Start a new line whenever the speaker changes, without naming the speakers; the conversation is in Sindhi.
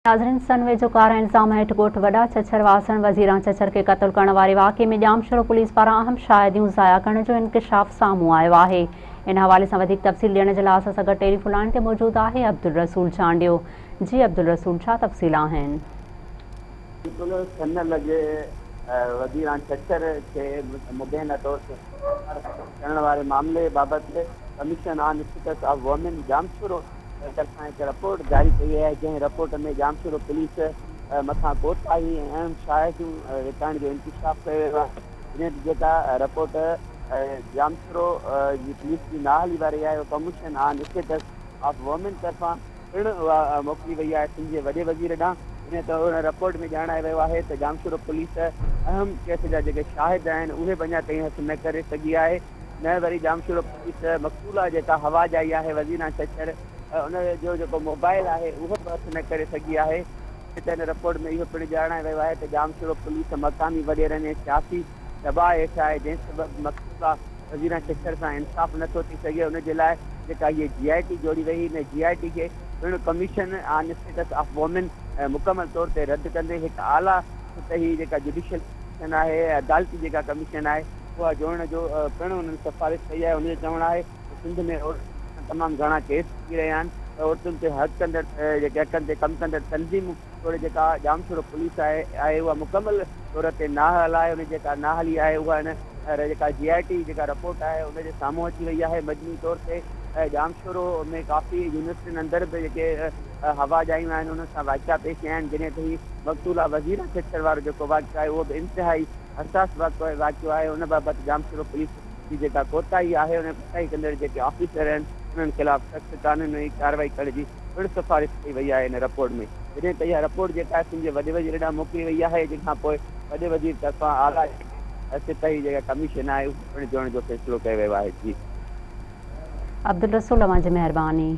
ناظرين سن ويجهو ڪارا الزام هيٺ ڳوٺ وڏا ڇڇر واسڻ وزيران ڇڇر کي قتل ڪرڻ واري واقعي ۾ ڄامشورو پوليس پاران اهم شاهديون ضايع ڪرڻ جو انڪشاف سامهون آيو آهي ان حوالي سان وڌيڪ تفصيل ڏيڻ جي لاء اسان سان گڏ ٽيليفون لائين تي موجود آهي عبدالرسول چانڊيو جي عبدالرسول ڇا تفصيل آهن.
بلڪل سن لڳ وزيران ڇڇر کي مبينا طور تي گرفتار ڪرڻ واري معاملي بابت commission on status of women Jamshoro طرفان هڪ رپورٽ جاري ڪئي وئي آهي، جنهن رپورٽ ۾ ڄامشورو پوليس مٿان ڪوتاهي ۽ اهم شاهديون وڪائڻ جو انڪشاف ڪيو ويو آهي. جڏهن ته جيڪا رپورٽ ڄامشورو جي پوليس جي نااهلي واري آهي اها commission on status of women طرفان پڻ اها موڪلي وئي آهي سنڌ جي وڏي وزير ڏانهن. جڏهن ته ان رپورٽ ۾ ڄاڻايو ويو آهي ته ڄامشورو پوليس اهم ڪيس جا جيڪي شاهد آهن اهي به اڃا تائين هٿ نه ڪري سگهي آهي. نه وري ڄامشورو پوليس مقتولا جيڪا هوا جائي آهي وزيران ڇڇر ان جو جيڪو موبائل آهي اهو به هٿ نه ڪري سگهي آهي ته هن رپورٽ ۾ اهو پڻ ڄاڻايو ويو آهي ته ڄامشورو پوليس مقامي وڏيرن ۽ سياسي دٻاء هيٺ آهي جنهن سبب مقتولا وزيران ڇڇر سان انصاف نه ٿو ٿي سگهي ان جي لاء جيڪا هيء جي آء ٽي جوڙي وئي هئي ان جي آء ٽي کي پڻ commission on status of women مڪمل طور تي رد ڪندي هڪ اعليٰ سطحي جيڪا جڊيشل ڪميشن آهي عدالتي جيڪا ڪميشن آهي اها جوڙڻ جو پڻ انهن سفارش ڪئي آهي، هن جو چوڻ آهي ته سنڌ ۾ عورتن سان تمام گهڻا ڪيس ٿي رهيا آهن ته عورتن تي حق ڪندڙ جيڪي حقن تي ڪم ڪندڙ تنظيمون توڙي جيڪا ڄامشورو پوليس آهي آهي اها مڪمل طور تي نااهل آهي ان جي جيڪا نااهلي آهي اها هن جيڪا جي آء ٽي جيڪا رپورٽ آهي ان جي سامهون اچي وئي آهي مجموعي طور تي ڄامشورو ۾ ڪافي يونيورسٽين اندر به جيڪي هوا ڄايون آهن انهن سان واقعا پيش آيا آهن جڏهن ته هي مقتولا وزير ڇڇر وارو جيڪو واقعو آهي اهو به انتهائي حساس واقعو آهي ان بابت ڄامشورو پوليس جي جيڪا ڪوتاهي آهي ان ڪوتاهي ڪندڙ جيڪي آفيسر آهن انهن خلاف سخت قانوني ڪارروائي ڪرڻ جي پڻ سفارش ڪئي وئي آهي ان رپورٽ ۾ جڏهن ته اها رپورٽ جيڪا آهي سنڌ جي وڏي وزير ڏانهن موڪلي وئي آهي جنهن کان پوء وڏي وزير طرفان اعليٰ سطحي جيڪا ڪميشن آهي اهو پڻ جوڙڻ جو فيصلو ڪيو ويو آهي جي.
عبدالرسول اوهان جي مهرباني.